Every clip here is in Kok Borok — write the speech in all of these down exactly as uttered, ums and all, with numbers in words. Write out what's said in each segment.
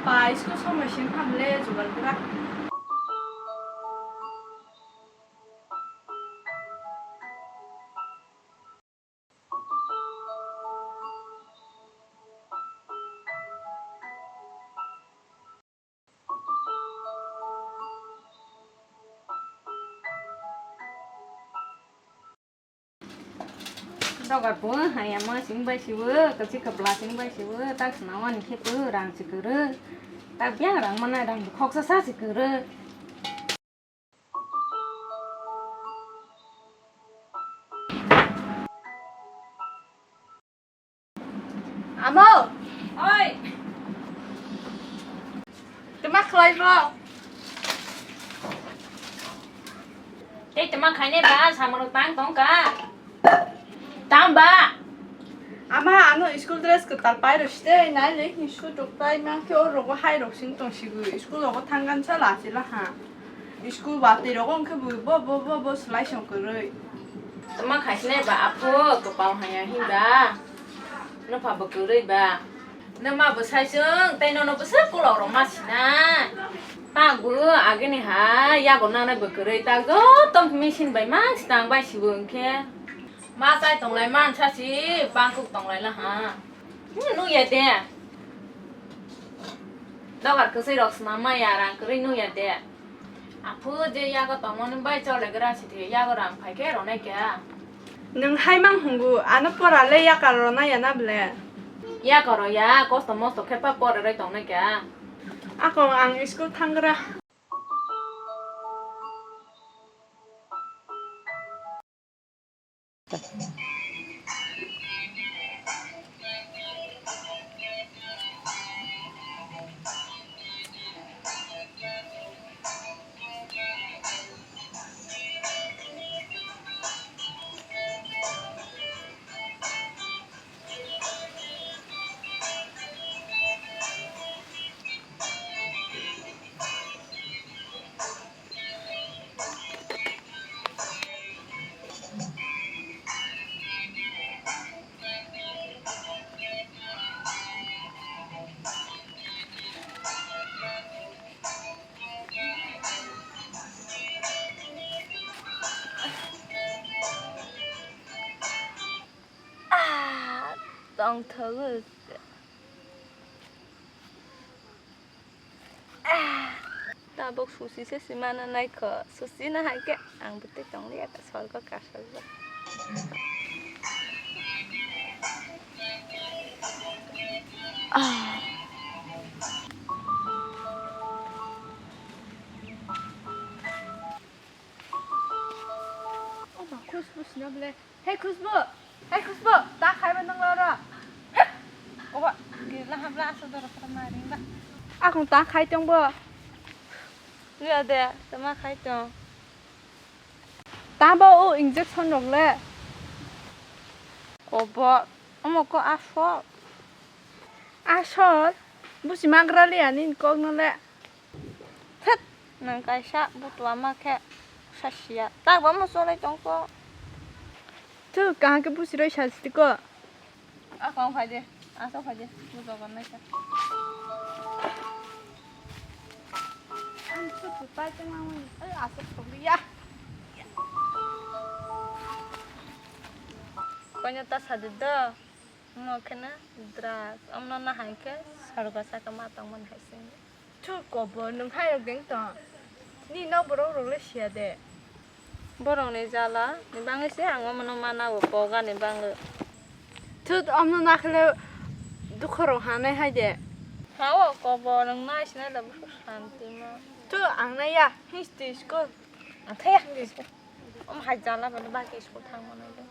Pai, school somoi sing thamle jugal gra. Dogar bo haya ma sing bai sibo, kasi kapla sing bai sibo, tak sinawa ni khe bo rang si kwrwi. Tak biang rang mana rang khoksa sa si kwrwi. Amo! Oi! Tama khlai bo? Tei tama khainai ba, samung tang tong ka. Tang ba? Ama ano school dress kwtal pai rw site, nai le ni su tuk pai mang khe o rogo hai rok sing tong sigo, school rogo thang gan sa la si la ha. School watwi rogo wngkhe bo, bo, bo, bo, bo slai song kwrwi. Tama khaisne ba apo kwpal haya hinba. Nopha bo kwrwi ba. Noma bo saisung tei nono bwswk kolok rok ma sinai. Tang bo agini ha yago nanai bo kwrwi, tak joto machine bai mang si tang bai sibo wngkhe. Ma chai tonglai man sa si bangkuk tonglai la ha. Hmm, nukya de. Dogar kwswi rok swnam maya rang kwrwi nukya de. Aphu je yago tongmani bai chole gra si thwi yago rang phai khe ronai kha. Nwng hai mang hwngo, ano pora le yakar ronai ya na ble? Yakar ro ya, kosto mosto khe pa pore roi tongnai kha. Akong ang school thang gra. Ah, tongthok. Ah, tabuk susi se simana naikho. Susi na hai khe ang bwtwi tong liya ka sorgo kasargo. Ah. Oh, ma, khus, khus, na ble. Hey, Khushbu! Hey, Khushbu! Ta khai ba nang loro? Oba, girla habla asa doro kara maring ba. Akong ta khai tong bo. Nuya de, tama khai tong. Ta bo o injection rok le. Obo, omo ko asol. Asol? Busi magra le ani kok no le. Thit, nwng kaisa butua ma khe sa sia. Tak bo mo cholai tong kho. Thu, kaham khe busi roi sa siti ko. A kong phai de, a sok phai de, bujo gon nai kha. Ang thu thu pai tong ang, ai, a sok thok ya. Koino ta sa de do. Omo khe no drugs. Omo no hai khe sorgo saka ma tong mani hai se. Thu kobo nwng hai rok deng tong. Ni nok borok rok le siya de. Borok ni jala ni bagwi se ang omo no mana bo poga ni bagwi. Thu omo no nakhle dukho rok hanai hai de. Ha o kobo nwng nai sinai da bwswk santi ma. Thu ang nai ya history school. Ang thaya. Omo hai jala ba baki school thang mano de.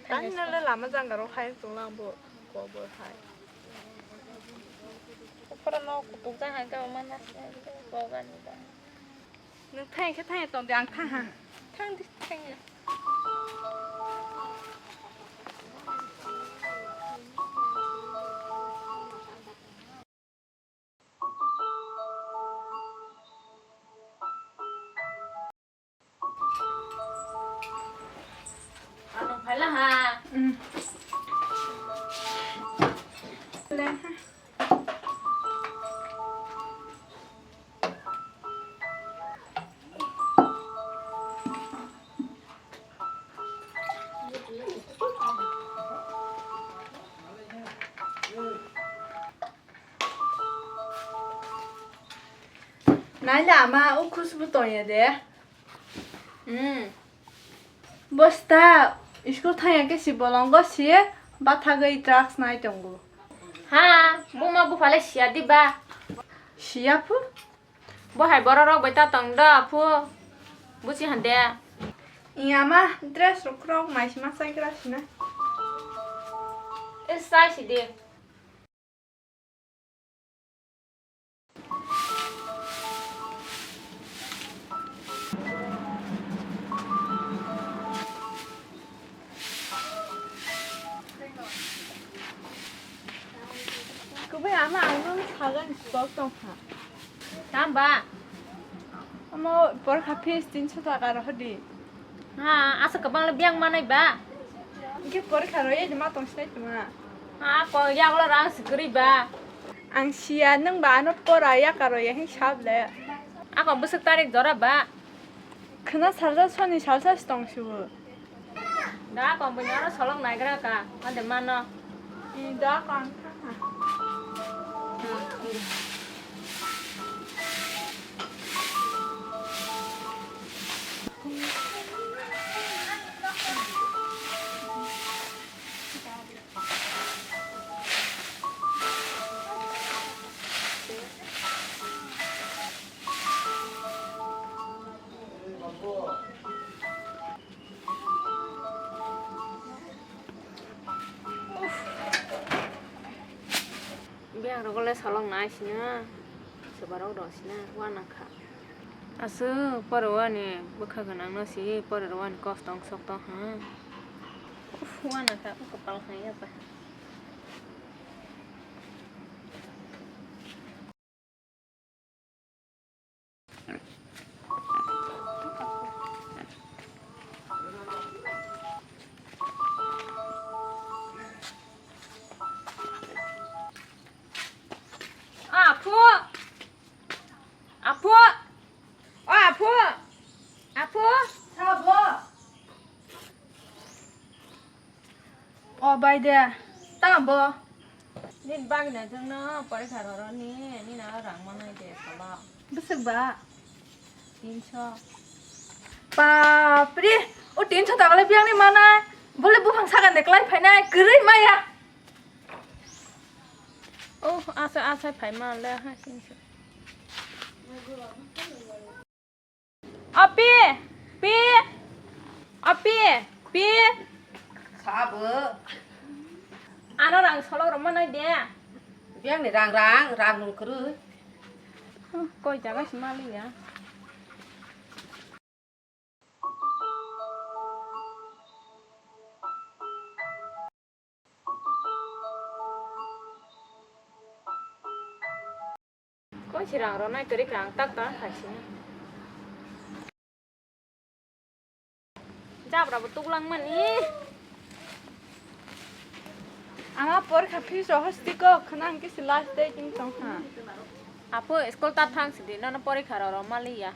Tani nale lama janga rok hai tong lang bo kobo hai. Phoro no kutuk jang hai khe mana se bogan ni ba. Nwng thang khe thang tong di, ang thang ha. Thang di, thang ya. Ano phaila ha. Mm. Le ha. Naila ama, o khushbu tongya de. Hmm. Bosta, school thangya khe si bolongo si bathagwi drugs nai tongo. Ha, buma buphale siya diba? Siya phu? Bo hai borok rok bai ta tong do, aphu. Buchi hande. Iya ma, dress rok khorok mai sima sai gra sina. E sai si de. Kubui ama ang nung sagan kok tong kha. Tamba? Amo porkha fees tinso taka rohor di. Ha, asa kwbang le biyang manai ba? Hingke porkha roye di ma tong sinai tuma. Ha, ko yagulo rang si kwrwi ba? Ang siya nung ba ano pora ya karo ya hing sab le. Ako bwswk tarik jora ba? Khwna salsa soni salsa si tong sibu. Da, kompani oro solok naigra ka, ande mano. I da, kon. Biyang rogo le solok nai sina, soba rok rw sina, wana kha. Aswk, pore wani bwkha gwnang no si, pore rw wani kosto wng sok tong ha. Uf, wana kha, o kwpal hai ya ba. Aphu! Aphu! O aphu! Aphu! Sabo! O bai de, tamo bo? Nini bagwi nai jwngno porikha rwrwni, nini aro rang manai de salo. Bwswk ba? Tinso. Bapre, o tinso takle biyangni manai, bole buphang sagan de klai phainai, kwrwi maya. Oh, asa, asa phaima le ha, tinso. Api, pi, api, pi. Sabo. Ano rang solok rok manai de. Biyang ni rang rang, rang rung kwrwi. Huh, koi jaga si mali ya. Koi si rang rwnai kwrwi kha ang tak tak khai sini. Jabra bo tuklang mani. Ama porikha fees rok hosti ko khna ang kisi last day king tong ha. Apo school ta thang sidi nono porikha rok rw mali ya.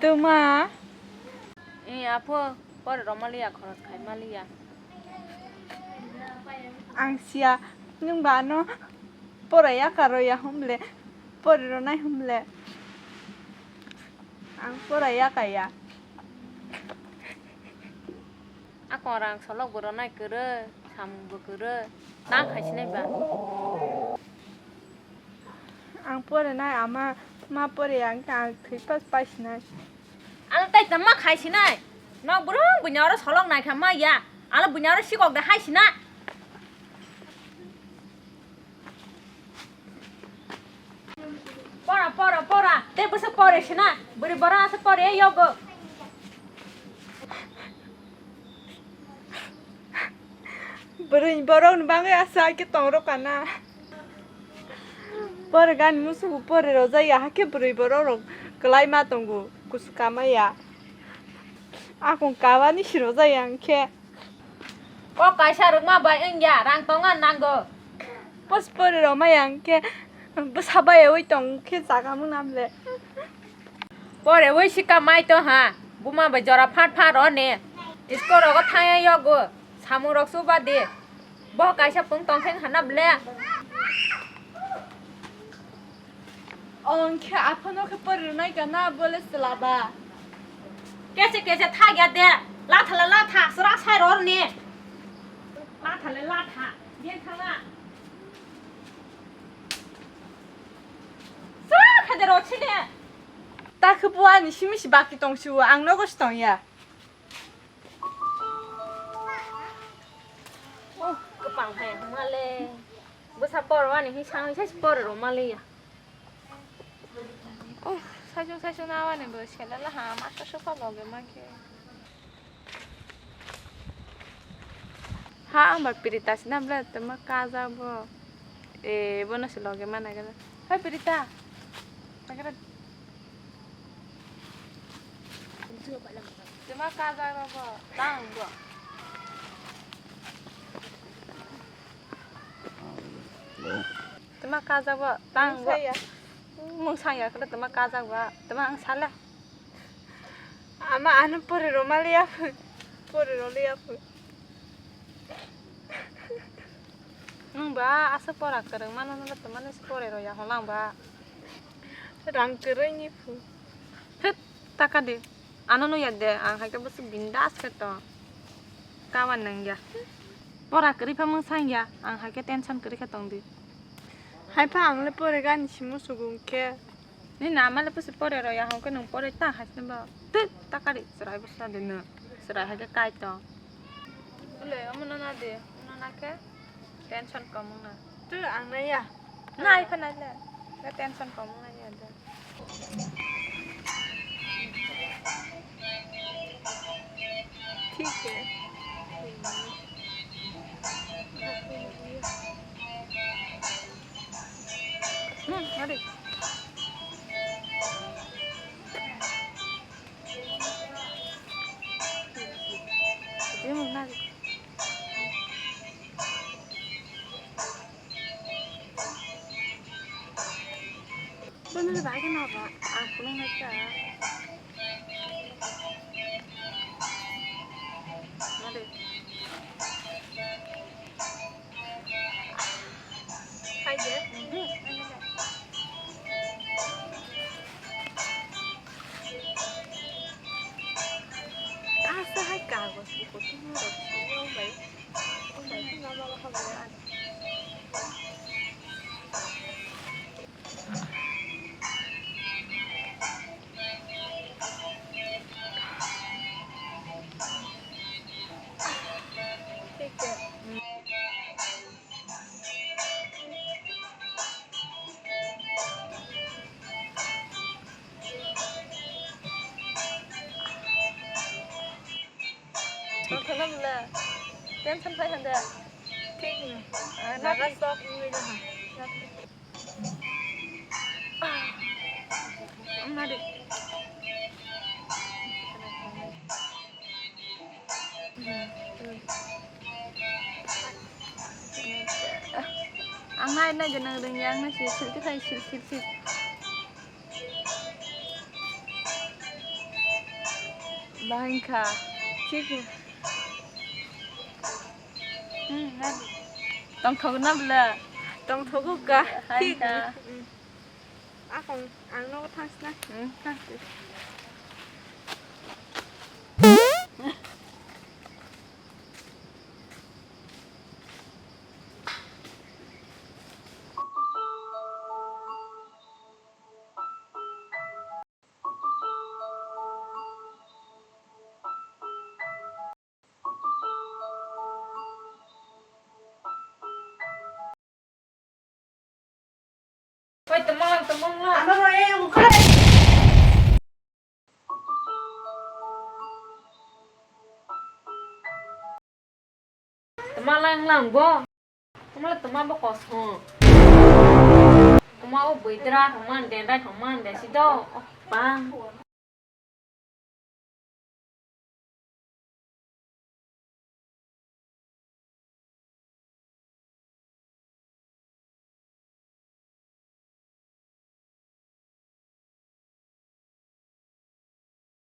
Tuma. Eh, apo, pore rw maliya, khoros khai maliya. Ang siya, nwng ba ano pora ya karo ya humle, pore rwnai humle. Ang pora ya kaya. Ako rang solok bo rwnai kwrwi, samung bo kwrwi, tang khai sinai ba. Ang porinai ama ma pori ang khe ang thwi pass paisinai. Ano tai tamo khai sinai. Nok bwrwng buini oro solok nai kha ma ya. Ano buini oro sikok de hai sina. Pora, pora, tei bwswk pore sina, bwrwi borok aswk pore yogo. Bwrwi borok ni bagwi aswk hai khe tong rw kana. Pore gani musugo pore rw jaya, hakhe bwrwi borok rok kwlai ma tongo, kusu kamaya. Akung kabani si rw jaya hwnkhe. O kaisa rwkma bai wngya, rang tongo nango. Pos pore rw maya hwnkhe bwsa bai oi tong khe jaga mwnam le. Pore oi sika mai to ha, buma bai jora phat phat rw ne. Iskol rogo thangya yogo, samung rok suba de. Bo kaisa pung tong khe hana ble. Ong khe aphano khe pori rwnai ka na bole swlaba. Kese kese thagya de. Latha le latha, sra sai ror ni. Latha le latha. Bien thangna. Sra kha de ro chine. Ta khe bo ani simi si baki tong si o, ang nogo si tong ya. Oh, kwpal hai hwnma le. Bwsa por wani hi sang sai por rw ma le ya. Oh, saichung saichung na wani bo sela la ha ma so so pa loge ma khe. Ha, ang ba pirita sina bla tama kaja bo. E, bono se loge mana gana. Hai pirita. Nagara. Tuma kajak rok bo tang bo. Tuma kajak bo tang bo. Mungsang ya. Mungsang ya kala tuma kajak bo. Tuma ang sala. Ama ano pore romali ya. Pore roli ya. Nwng ba aswk pora kwrwng mano, nwng tongmani se pore rw ya hwnlang ba. Rang kwrwini phu. Thit, taka de. Ano nw ya de, ang hai khe bwswk bindas khe tong. Kawan nang ya. Pora kwrwi pha mwng sang ya, ang hai khe tension kwrwi khe tong di. Hai pha ang le pore gani simo sugung khe. Nini ama le pusi pore rw ya hwn khe nwng pore ta hai se ba. Twi ta kari chwrai bwsa de nw. Chwrai hai khe kai tong. Bole omo no na de, omo no na khe tension kom wng na. Twi ang nai ya. Nai pha nai le. Khe tension kom wng nai ya de. ठीक है। Hmm, mari. Dia mau nari. Bono le bagwi no ba, ang phunuk nai kha. Mare. Hai de. Mhm. Asa hai kagos ko tu mo ro. Mo bai. Mo bai. Mo bai. Tension phai hande. Thik no. Ah, naga sok wngwi no ha. Mari. Ang nai nai gwnang rwngya, ang nai sil sil khe khai sil sil sil. Bahai wngkha. Thik no. Hmm, nai. Tongthok na bwla? Tongthogo ka. Hai thik wngkha. No. Hmm. Akong, ang nogo thangsna. Hmm, thang. Hoi, tongmung, tongmung la. Ano rw, eh, Tma lang lang bo. Tma tma bo kosong. Tma o buidra tma dendai tma de si do. Bang.